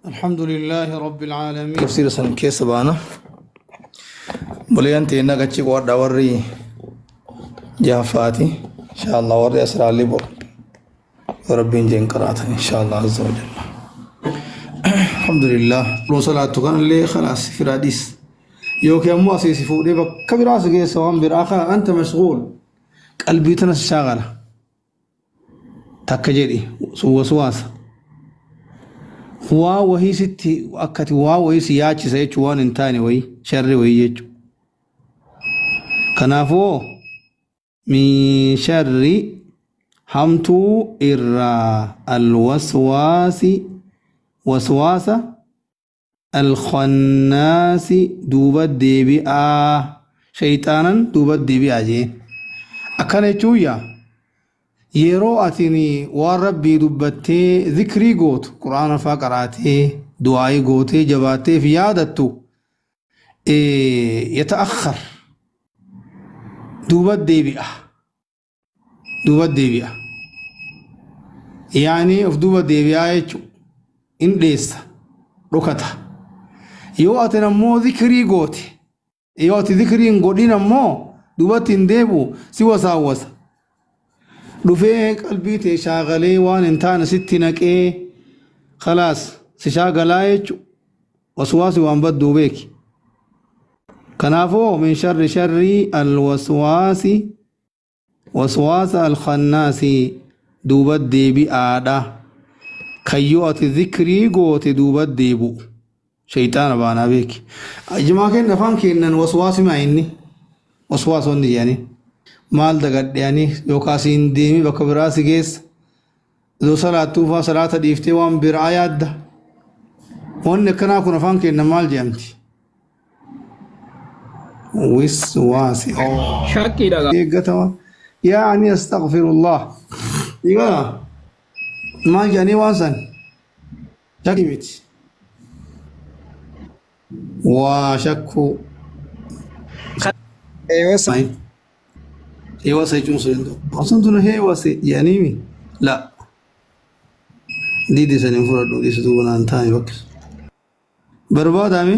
الحمد لله رب العالمين. Tafsiira san keessa baana. Buleen teennaa gachi qo'adha warri jahaffaati. Insha Allah warri asraallee boru. Rabbiin jeen qaraatan insha Allah azza wa jalla. Alhamdulillah. Loo salaattu kanallee khalaas firaadhiis. Yookiin ammoo asii si fuudhee bakka biraa si geessa waan biraa kana anta mashghuul. Qalbii tana si shaagala. Takka jedhi waswaasa. Waa wahii sitti akkati waa wahii si yaachisa jechuun waan hin taane wahii sharri wahii jechuudha. Kanaafuu min sharri hamtuu irraa alwaswaasi waswaasa alkhannaasi duuba deebi'aa shayxaanan duuba deebi'aa jeen. Akkana jechuun yaa yeroo atin waan rabbii dubbattee zikrii gootu quraana faa qaraatee du'aayii gootee jabaattee fi yaadattu yata'akhkhar duuba deebi'a duuba deebi'a yaani of duuba deebi'aa jechuun in dheessa dhokata yoo atin ammoo zikrii goote yoo ati zikrii hin godhin ammoo duubatti hin deebi'u si wasaawwasa. Dhufee qalbii tee shaagalee waan hin taane sitti naqee khalaas si shaagalaa jechuudha. Waswaasi waan badduu beeki. Kanaafuu min sharri sharri alwaswaasi waswaasa alkhannaasi duuba deebi'aadha. Kayyoo ati zikrii goote duuba deebi'u. Shayxaana baanaa beeki. Jimaa kenna afaan kennan waswaasi maa inni? Waswaasa wanni jedhanii. Maal dagadheanii yookaan siin deemii bakka biraa si geessa. Yoo salaattuu faa salaata dhiiftee waan biraa yaadda. Wanni akkanaa kun afaan kenna maal jedhamti? Wiswaasi. Shakkiidha. Eeggatama. Yaani astaghfirullah. Egaa maal jedhanii waan san? Shakkii miti. Waa shakkuu. Eewwasa. Heewasa jechuun sun hin ta'u. Osoo tun heewase jedhaniimi la. Diidi saniin fudhadhu dhiisu duuba naan taa'e bakka. Barbaadame.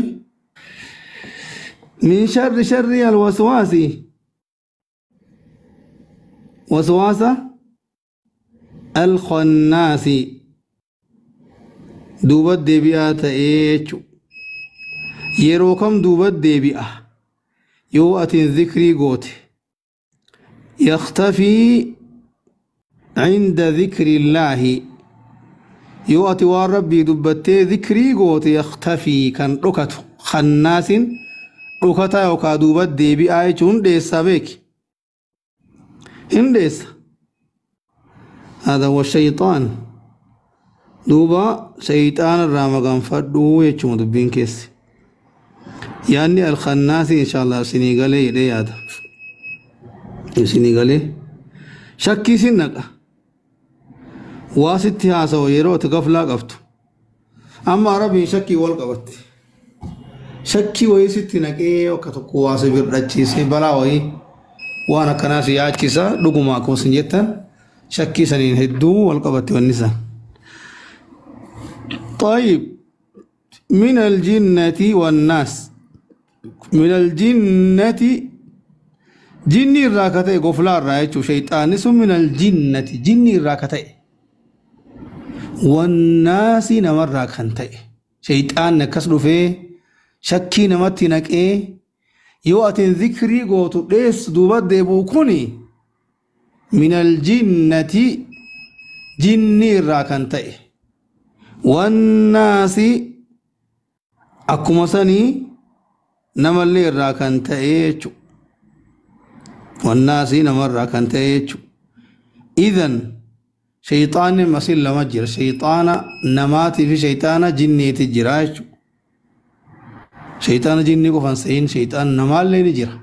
Min sharri sharri alwaswaasi. Waswaasa alkhannaasi. Duuba deebi'aa ta'ee jechuudha. Yeroo kam duuba deebi'a? Yoo atiin zikrii goote. يختفي عند ذكر الله يؤتي والربي دبتي ذكري قوت يختفي كان ركته خناس ركتا يوكا دوبت ديبي آيچون ديسا بيك إن ديسا هذا هو الشيطان دوبا شيطان الرامقان فردو يچون دبين كيس يعني الخناس إن شاء الله سنغالي إلي هذا isinii galee shakkii sin naqa waa sitti haasawa yeroo ati gaflaa qabtu amma arabiin shakkii wal qabatti shakkii wayii sitti naqee akka tokko waa si birdhachiisee balaa wayii waan akkanaa si yaachisa dhuguma akkuma isin jettan shakkii saniin hedduu wal qabatti wanni san. طيب من الجنة والناس من الجنة jinni irraa ka ta'e goflaa irraa jechuun shayxaanni sun min aljinnati jinni irraa ka ta'e wannaasi namarraa kan ta'e shayxaanni akkas dhufee shakkii namatti naqee yoo atiin zikrii gootu dheessu duuba deebi'u kuni min aljinnati jinni irraa kan ta'e wannaasi akkuma sanii namallee irraa kan ta'e jechuudha. والناس نمر كان تيجو إذن شيطان مسيل لما جرى شيطان نماتي في شيطان جني تجرى شيطان جني كفن سين شيطان نمال لين جرى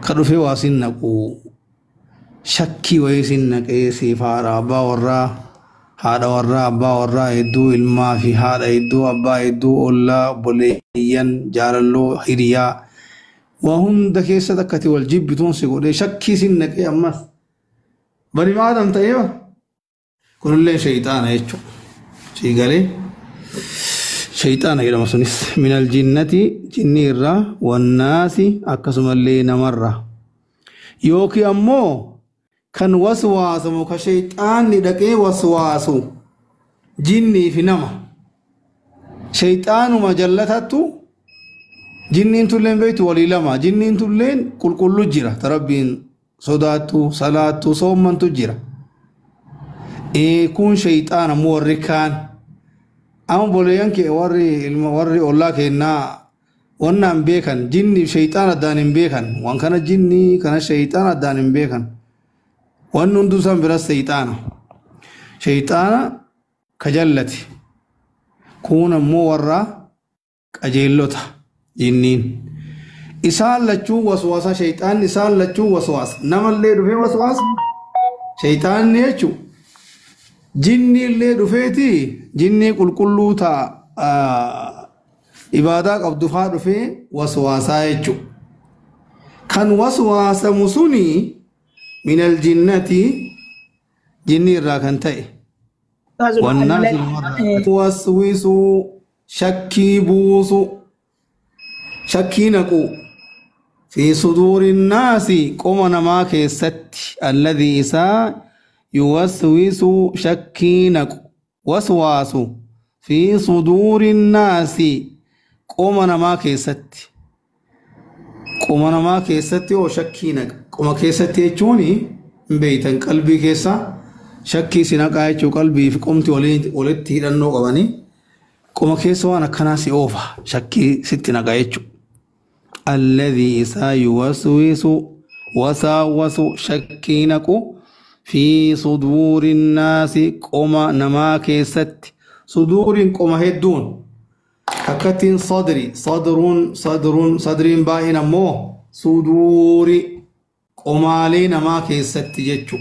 كدفه واسين نقو شكي ويسين نقي سيفار أبا ورا هذا ورا أبا ورا يدو إلما في هذا يدو أبا يدو الله بوليين جارلو هريا وهم دكيسة دكتي والجيب بتون سيقول شكي سنك يا أمس بني آدم تأيوه كل شيطان هيك شيء قالي Shayxaana jedhama sunis minal jinnati jinni irraa wannaasi akkasumallee namarraa yookiin ammoo kan waswaasamu ka shayxaanni dhaqee waswaasu jinnii fi nama shayxaanuma jallatattu jinniin tulleen beektu walii lama jinniin tulleen qulqullu jira tarabbiin sodaattu salaattu soommantu jira kun shayxaana ammoo warri kaan amma boleeyyan kee warri ilma warri ollaa kennaa wannaan beekan jinni shayxaan addaan hin beekan waan kana jinni kana shayxaan addaan hin beekan wanni hunduu isaan biras shayxaana shayxaana ka jallate kun ammoo warra qajeellota jinniin isaan lachuu waswaasa shayxaan isaan lachuu waswaasa namallee dhufee waswaasa shayxaanni jechuun jinni illee dhufeeti jinni qulqulluu ta'a ibaadaa qabdu faa dhufee waswaasaa jechuudha. Kan waswaasamu suni minal jinnati jinni irraa kan ta'e. Wannaasi waswisuu shakkii buusu shakkii naqu fi suduuri naasi qoma namaa keessatti alladhii isaa yuwaswisu shakkii naqu waswaasu fi suduuri naasi qoma namaa keessatti qoma namaa keessatti oo shakkii naqa qoma keessatti jechuun hin beeytan qalbii keessa shakkii si naqaa jechuu qalbii fi qomti walitti hidhannoo qabanii qoma keessa waan akkanaa si oofa shakkii sitti naqa jechuu alladhii isaa yuwaswisu wasaawwasu shakkii naqu fi suduuri naasi qoma namaa keessatti suduuriin qoma hedduun akkattiin sadri sadruun sadruun sadriin baay'een ammoo suduuri qomaalee namaa keessatti jechu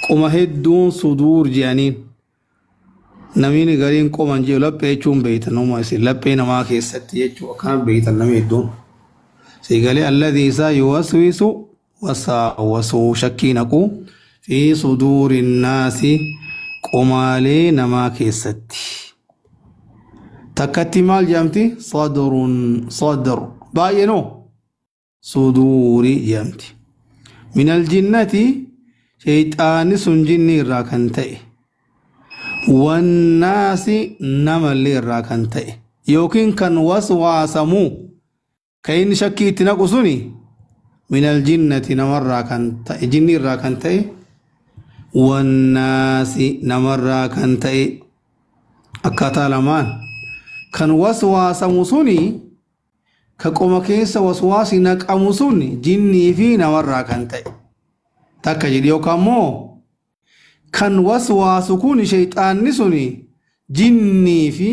qoma hedduun suduur jedhaniin namni gariin qoman jedhu laphee jechuun beeytan uma isin laphee namaa keessatti jechuu akkana beeytan namni hedduun siigalee alladhii isaa yuwaswisu wasaawwasuu shakkii naqu fi suduuri naasi qomaalee namaa keessatti takkatti maal jedhamti sadrun sadr baay'eenoo suduuri jedhamti minal jinnati shayxaanni sun jinni irraa kan ta'e wannaasi namallee irraa kan ta'e yookiin kan waswaasamu kan inni shakkii itti naqu suni minal jinnati namarraa kan ta'e jinni irraa kan ta'e wannaasi namarraa kan ta'e akkaataa lamaan kan waswaasamu suni ka qoma keessa waswaasi naqamu sun jinnii fi namarraa kan ta'e takka jedhi yookaan immoo kan waswaasu kun shayxaanni suni jinnii fi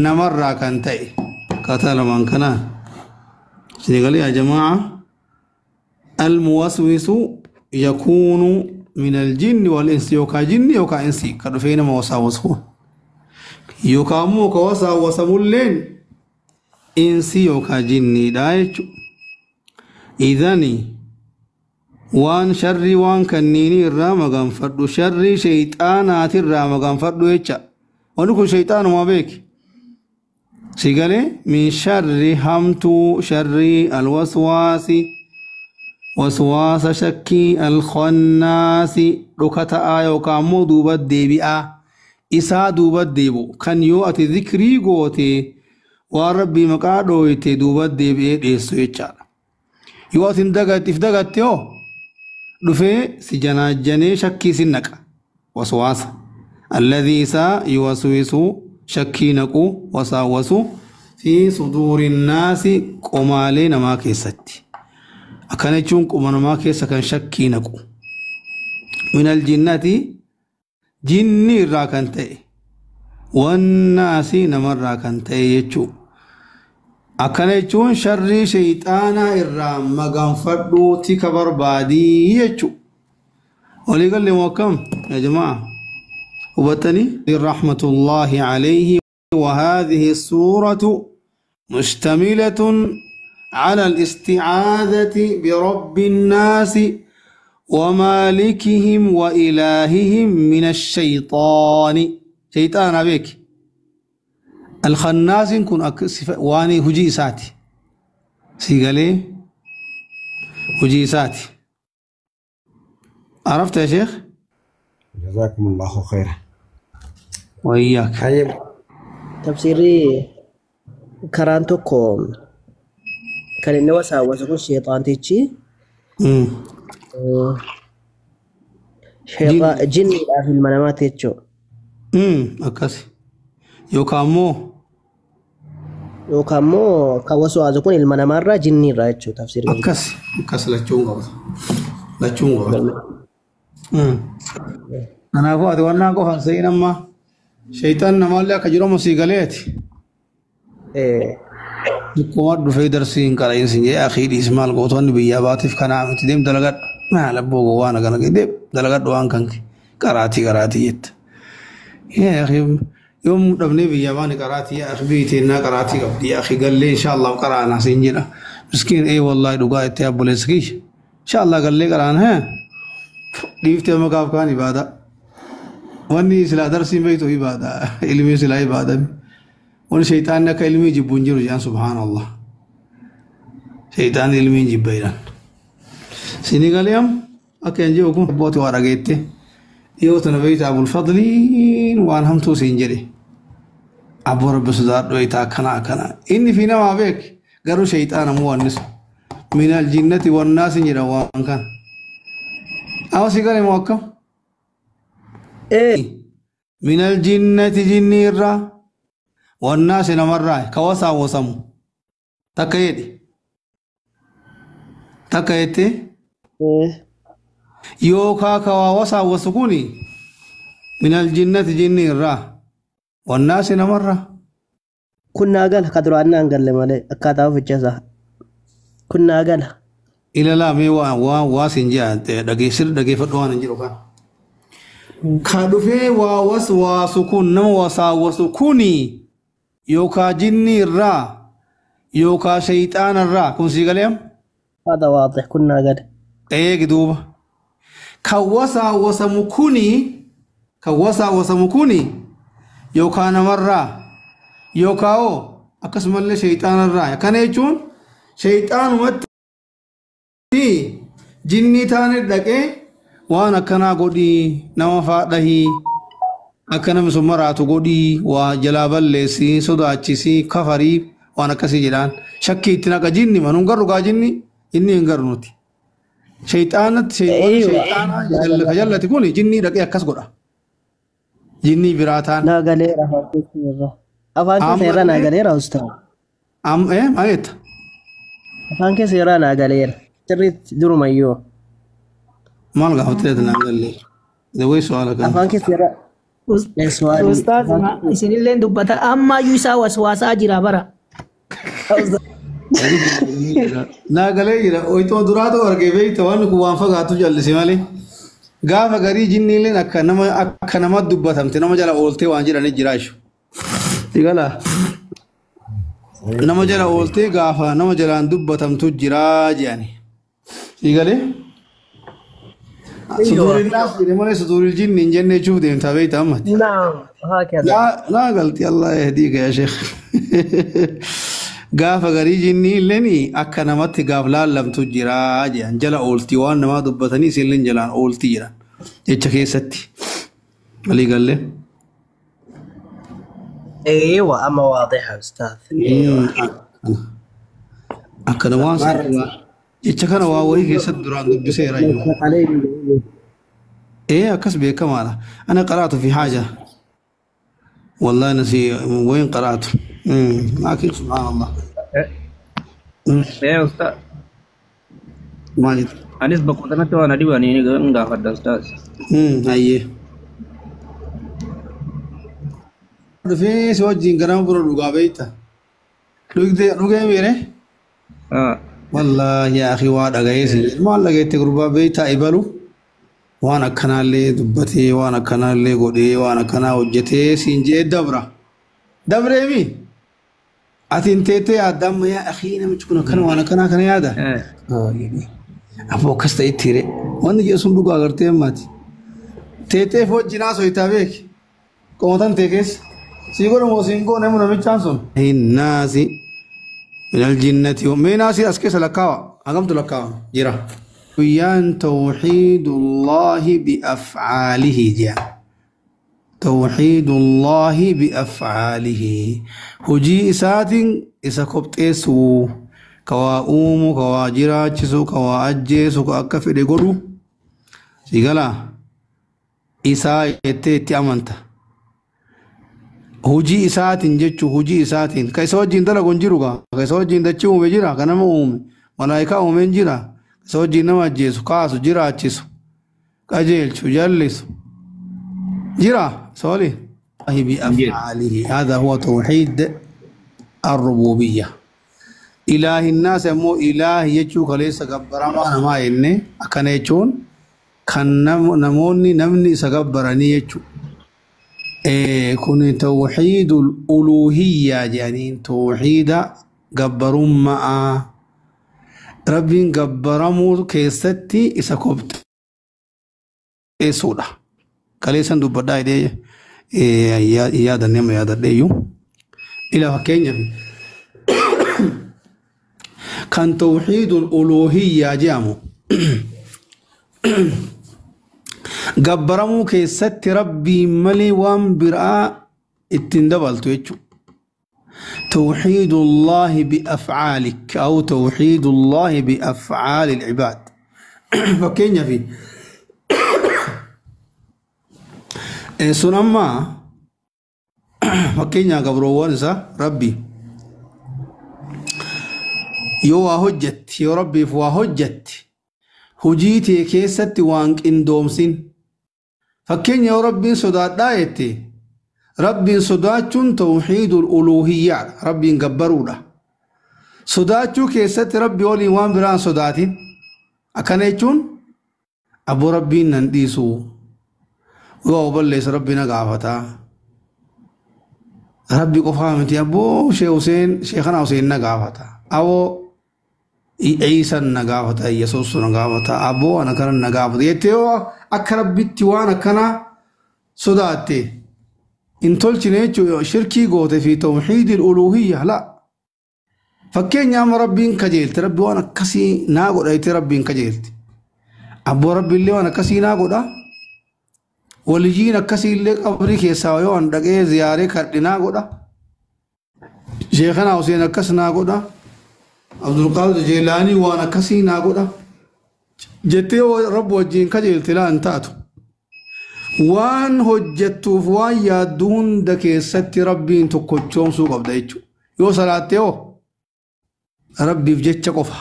namarraa kan ta'e akkaataa lamaan kanaa isinii yaa jamaa almuwaswisu yakuunu min aljinni wal insi yookaan jinni yookaan insi ka dhufee nama wasaawwasu yookaan immoo ka wasaawwasamulleen insi yookaan jinniidha jechuudha. Idani waan sharrii waan kanniini irraa maganfadhu sharrii shayxaanaatirraa maganfadhu jecha wanni kun shayxaanumaa beeki. Si galee min sharri hamtuu sharrii alwaswaasi waswaasa shakkii alkhannaasi dhokata'aa yookaan immoo duuba deebi'aa isaa duuba deebi'u kan yoo ati zikrii goote waan rabbii maqaa dhooyte duuba deebi'ee dhiyeessu jechaadha. Yoo ati if dagatte hoo dhufee si janaajjanee shakkii si naqa waswaasa alladhii isaa yuwaswisu shakkii naqu wasaawwasu fi suduuri naasi qomaalee namaa keessatti. Akkana jechuun qoma namaa keessa kan shakkii naqu. Minal jinnati jinni irraa kan ta'e wannaasi namarraa kan ta'e jechuudha. Akkana jechuun sharrii shayxaanaa irraa maganfadhuu tika barbaadii jechuudha. Walii galee moo akkam yaa jamaa hubattanii? Rahmatullahi alayhi wa haadhihi suuratu mushtamilatun على الاستعاذة برب الناس ومالكهم وإلههم من الشيطان. شيطان بك Alkhannaasiin kun akka waan hojii isaati. Sii galee hojii isaati. عرفت يا شيخ؟ جزاكم الله خيرا. وإياك. طيب. Tafsiirri karaan tokko kan inni wasaawwasu kun sheexaantichi jinniidhaaf ilma namaati jechuudha. Akkas. Yookaan immoo Yookaan immoo kan waswaasu kun ilma namaarraa jinniirraa jechuudha tafsiirri. Akkas lachuun qabata. Lachuun qabata. Kanaafuu ati wannaan qofaan se'in amma sheeyxaan namaallee akka jiru amma sii galeeti. Dhukkuma dhufee darsii hin qara'in sin jee akii dhiis maal gootu wanni biyyaa baatiif kanaa miti deem dalagadhu. Maal abboo gowwaan akkana deem dalagadhu waan kan qaraatii qaraatii jetta. Yaa akii yoom dhabnee biyyaa baane qaraatii yaa akii biyyi teennaa qaraatii qabdi yaa akii gallee inshaallah qaraana sin jedha. Miskiin ee wallaahi dhugaa itti abboleessa kiyya. Inshaallah gallee qaraana haa. Dhiiftee amma gaaf kaan ibaada. Wanni silaa darsiin beektu ibaada ilmi silaa ibaadami. Wani shaytaanni akka ilmii jibbu hin jiru jedhan subhaanallah. Shaytaanni ilmii jibba jedhan. Sinii galee am akka hin jiru kun abbooti waa dhageette. Dhiyoo tana beekta Abul Fadliin waan hamtuu siin jedhe. Abboo rabbi sodaadhu beekta akkana akkana. Inni fi namaa beek garuu shayxaana moo wanni sun. Minal jinnati wannaas hin jedhan waan kana. Amma si galee moo akkam? Minal jinnati jinni irraa wannaasi namarraa ka wasaawwasamu takka jedhe takka jette yookaa ka waa wasaawwasu kuni minal jinnati jinni irraa wannaasi namarraa. Kun naa gala ka duraan naan galle malee akkaataa oficha kun naa gala. Ilalaa mee waa waa siin jea dhageessir dhageeffadhu waan hin jiru kana. Ka dhufee waa waswaasu kun nama wasaawwasu kuni yookaa jinni irraa yookaa shayxaana irraa kun sii galee amma? هذا واضح kun naa gala. Eegi duuba. Kan wasaawwasamu kuni kan wasaawwasamu kuni yookaa namarraa yookaa hoo akkasumallee shayxaana irraa. Kana jechuun shayxaanumatti jinnii taane dhaqee waan akkanaa godhii nama faa dhahii akka namni sun maraatu godhii waa jalaa balleessii sodaachisii kafarii waan akkasii jedhaan shakkii itti naqa jinni manuun garru gaa jinni inni hin garru nuti. Shayxaanatti shayxaana ka jallati kun jinnii dhaqee akkas godha. Jinnii biraa taan. Naa galeera afaan keessa irraa. Afaan keessa irraa naa galeera ustaaz. Am maal jetta? Afaan keessa irraa naa galeera. Sirriitti durumayyuu. Maal gaafattee naan galle? Dawwee su'aala kan. Afaan keessa irraa. Su'aali. Ustaaz isinillee dubbata ammayyuu isaa waswaasaa jira bara. Naa galee jira. Oyituma duraatu argee beekta waan kun waan fagaatu jallise malee. Gaafa garii jinniileen akka nama akka nama dubbatamte nama jala ooltee waan jedhanii jira jechuudha. Sigalaa. Nama jala ooltee gaafa nama jalaan dubbatamtu jira jedhani. Sigalee. Suduuril naas jedhe malee suduuril jinni hin jenne jechuuf deemtaa beekta ammatti. نعم هكذا. لا لا قلت الله يهديك يا شيخ. Gaafa garii jinni illeen akka namatti gaaf laallamtu jira jedhan jala ooltii waan namaa dubbatanii isinillee jalaan ooltii jedhan jecha keessatti. Walii gallee. ايوه اما واضحه استاذ. ايوه. Akkana waan jecha kana waa wayii keessatti duraan dubbiseera iyyuu. ايه akkas beekamaadha. أنا قرأت في حاجة والله نسي وين قرأت. لكن سبحان الله. Ee ustaaz, Maal anis bakka kanatti waan adii waan inni gaafadha ustaaz. Hayyee. Dhufee si wajjin ganama buna dhugaa beekta. Dhugee miire? Wallaahi yaa akhi waa dhaga'ee si maal dhageette gurbaa beektaa ibalu waan akkanaallee dubbatee waan akkanaallee godhee waan akkanaa hojjetee siin jee dabra. Dabreemi ati hin teettee yaadda amma yaa akhi namichi kun akkana waan akkanaa kana yaada. Aboo akkas ta'e itti hire wanni jedhu sun dhugaa agartee ammaati. Teettee wajjin haasoo beeki. Qomotan tee keessa. Sii godhu moo siin goone emu namichaan sun. Hinnaasi minal jinnati mee naasii as keessa lakkaawa hagamtu lakkaawa jira. Guyyaan tawxiidullaahi biafcaalihi jea. Tawxiidullaahi biafcaalihi hujii isaatiin isa kopxeessuu ka waa uumu ka waa jiraachisu ka waa ajjeesu ka akka fedhe godhu si galaa isaa jettee itti amanta. Hujii isaatiin jechuun hujii isaatiin ka isa wajjin dalagu hin jiru gaa ka isa wajjin dachii uume jira ka nama uume malaayikaa uume hin jira ka isa wajjin nama ajjeesu kaasu jiraachisu qajeelchu jallisu jira isa waliin. بأفعاله هذا هو توحيد الربوبية إله الناس مو إله يجو كليس غبرما نما إني أكن يجون كان نموني نمني سغبرني يجو كن توحيد الألوهية يعني توحيد غبرم مع ربين غبرمو كيستي إسا كوبت إسودا كليسان دبدا إليه yaadannee ma yaadadheeyyuu ila fakkeenyaaf kan tawxiidul uluuhiyyaa jedhamu gabbaramuu keessatti rabbiin malee waan biraa ittiin dabaltu jechuudha. توحيد الله بأفعالك أو توحيد الله بأفعال العباد فكين في sun amma fakkeenya gabroowwan isaa rabbi yoo waa hojjetti yoo rabbiif waa hojjetti hojii tee keessatti waan qindoomsin fakkeenya yoo rabbiin sodaadhaa jette rabbiin sodaachuun tawxiidul uluuhiyyaadha rabbiin gabbaruudha sodaachuu keessatti rabbi waliin waan biraan sodaatin akkana jechuun abboo rabbiin nan dhiisu yoo balleessa rabbi na gaafata rabbi qofaa miti abboo shee Huseen sheekana Huseen na gaafata aboo Iisan na gaafata Yesuus na gaafata abboo ana kana na gaafata jettee yoo akka rabbitti waan akkana sodaatte hin tolchine jechuudha shirkii goote fi tawxiidil uluuhiyya la fakkeenya amma rabbiin kajeelte rabbi waan akkasii naa godha jettee rabbiin kajeelte abboo rabbi illee waan akkasii naa godha waliyyiin akkasii illee qabrii keessaa yoo an dhaqee ziyaaree kadhi naa godha sheekana Huseen akkas naa godha Abdulqaadir Jeelaanii waan akkasii naa godha jettee rabbi wajjin kajeelte laa hin taatu waan hojjettuuf waan yaaddu hunda keessatti rabbiin tokkochoomsuu qabda jechuudha yoo salaatte hoo rabbiif jecha qofa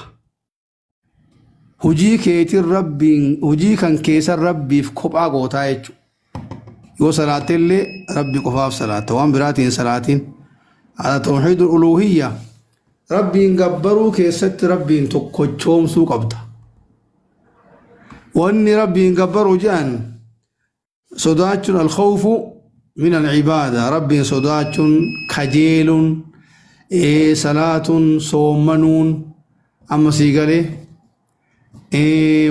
hojii keetiin rabbiin hojii kan keessan rabbiif kophaa gootaa jechuudha yoo salaatte illee rabbi qofaaf salaatta waan biraatiin salaatiin ala tawxiidul uluuhiyya rabbiin gabbaruu keessatti rabbiin tokkochoomsuu qabda wanni rabbiin gabbaruu jedhan sodaachuun alkhawfu min alcibaada rabbiin sodaachuun kajeeluun salaatuun soommanuun amma sii galee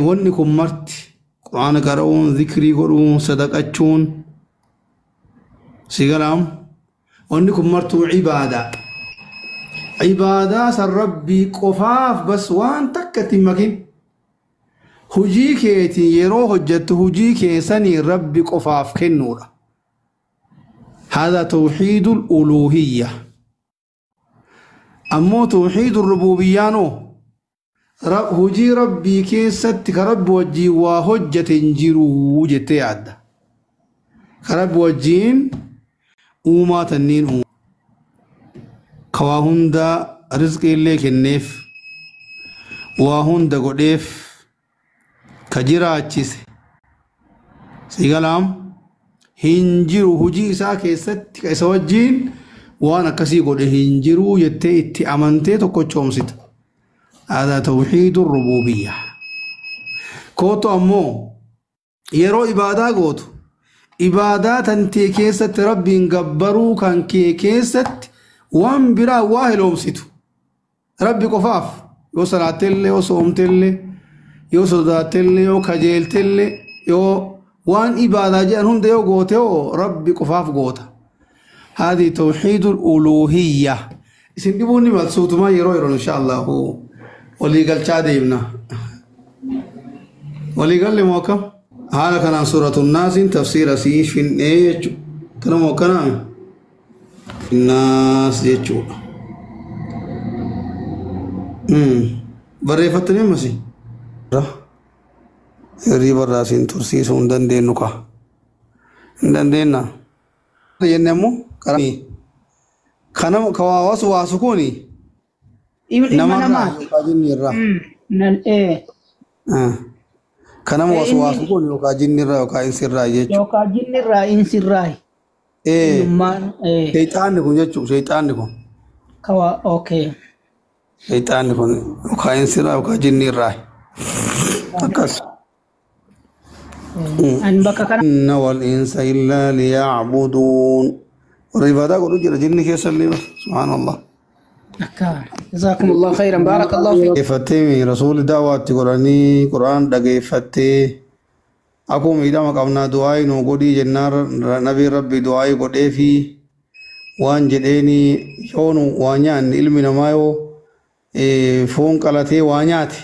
wanni kun marti quraana qara'uun zikrii godhuun sadaqachuun sii galaam wanni kun martuu cibaadaa cibaadaa san rabbii qofaaf bas waan takka itti hin makin hujii keetiin yeroo hojjettu hujii keessanii rabbi qofaaf kennuudha. هذا توحيد الألوهية أمو توحيد الربوبية نو hujii rabbii keessatti ka rabbi wajjiin waa hojjete hin jiru jettee yaadda. Ka rabbi wajjiin uumaa tanniin uume. Ka waa hunda rizqii illee kenneef waa hunda godheef ka jiraachise si galaam hin jiru hujii isaa keessatti ka isa wajjiin waan akkasii godhe hin jiru jettee itti amantee tokkochoomsita. هذا توحيد الربوبية كوتو أمو يرو إبادة قوتو إبادة تنتي كيست ربي قبرو كان كي كيست وان برا واهل أمسيتو ربي قفاف يو صلاة اللي يو صومت اللي يو صدات اللي يو كجيلت اللي يو وان إبادة جان هند يو قوتو ربي قفاف قوتا هذه توحيد الألوهية. Isin dhibuun ni malsuutumaa yeroo yeroon insha Allahu walii galchaa deemna. Walii galle moo akkam? Haala kanaan suuratu naasiin tafsiira sii finnee jechuudha. Kana moo akkanaami? Naas jechuudha. Barreeffattanii ammasi? Hirriba irraa siin tursiisuu hin dandeenyu kaa. Hin dandeenna. Jenne ammoo karaa kana ka waa waswaasu kuni Ilma namarraa namaati. Yookaan jinni irraa. Ka nama waswaasu kun yookaan jinni irraa yookaan insi irraa jechuudha. Yookaan jinni irraa insi irraa. Innummaan Sheexaanni kun jechuudha sheexaanni kun. Kawa okay. Sheexaanni kun yookaan insi irraa yookaan jinni irraa. Akkas. Ani bakka kana. Inna wal insa illaa liya'buduun. Warra ibaadaa godhu jira jinni keessa illee subhaanallah. Akka. Jazakumullahu khairan barakallahu fiik. Dhageeffattee rasuulli daawwaatti godhanii quraan dhageeffattee akkuma miidhama qabnaa du'aa nuu godhii jennaan nabiin rabbi du'aa godhee fi waan jedheeni yoo nu waa nyaanne ilmi namaa yoo foon qalatee waa nyaate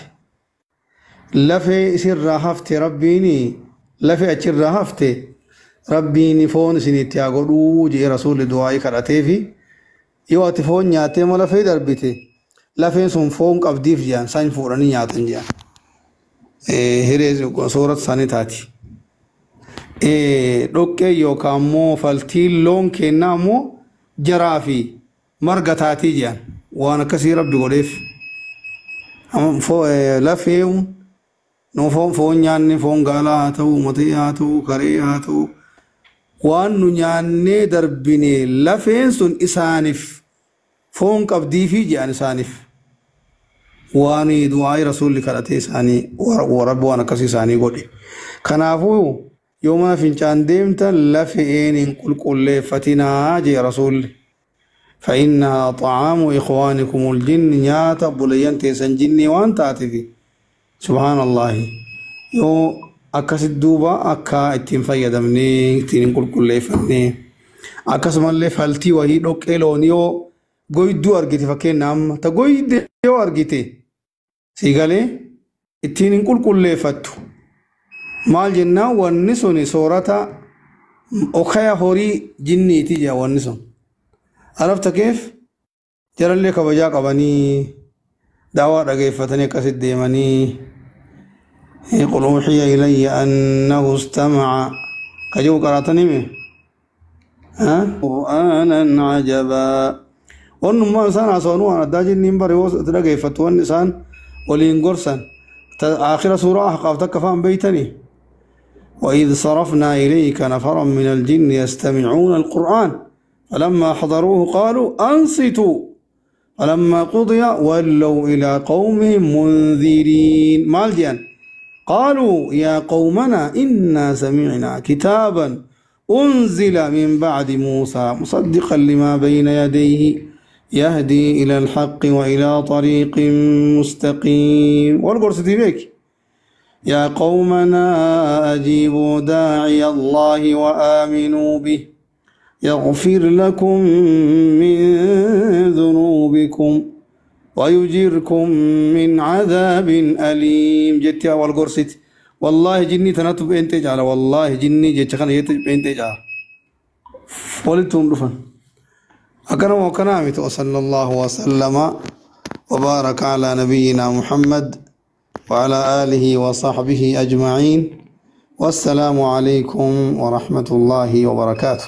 lafee isirraa hafte rabbiin lafee achirraa hafte rabbiin foon isinitti haa godhuu jedhee rasuulli du'aa kadhatee fi yoo ati foon nyaattee ma lafee darbite lafeen sun foon qabdiif jedhan san fuudhanii nyaatan jedhan. Hiree soorata isaanii taati. Dhoqqee yookaan immoo faltiin loon kennaa immoo jaraa fi marga taatii jedhan waan akkasii rabbi godheef. Lafee nu foon nyaanne foon gaalaa haa ta'u matee haa ta'u karee haa ta'u waan nu nyaannee darbine lafeen sun isaaniif foon qabdiifi jedhan isaaniif. Waan du'aa rasuulli kadhatee isaanii rabbi waan akkasii isaanii godhe. Kanaafuu yoo mana fincaan deemtan lafeen hin qulqulleeffatinaa jee rasuulli. فإنها طعام إخوانكم الجن نياتا بليان تيسن جني وان تاتفي سبحان الله يو أكاس الدوبة أكا اتين فيدمني اتين كل كل فني أكاس من اللي فالتي وهي دوك إلونيو goyduu argite fakkeenya amma ta goyde yoo argite si galee ittiin hin qulqulleeffattu maal jennaan wanni suni soorata okaya horii jinniiti jedha wanni sun arafta keef jarallee kabajaa qabanii daawaa dhageeffatanii akkasit deemanii qul uuxiya ilayya annahu istamaca ka jiru qaraatanii mee qur'aanan cajabaa Onnummaan isaan haasawanii waan addaa jinniin bare yoo dhageeffattu wanni isaan waliin gorsan آخر سورة أحقاف تكفان بيتني وإذ صرفنا إليك نفرا من الجن يستمعون القرآن فلما حضروه قالوا أنصتوا فلما قضي ولوا إلى قومهم منذرين مالجيا قالوا يا قومنا إنا سمعنا كتابا أنزل من بعد موسى مصدقا لما بين يديه يهدي إلى الحق وإلى طريق مستقيم والقرص بك يا قومنا أجيبوا داعي الله وآمنوا به يغفر لكم من ذنوبكم ويجيركم من عذاب أليم جت يا والقرص والله جني تنتب انت جعل والله جني جت خنا يتب انت جعل ولتم رفن أكرم وكرامته وصلى الله وسلم وبارك على نبينا محمد وعلى آله وصحبه أجمعين والسلام عليكم ورحمة الله وبركاته.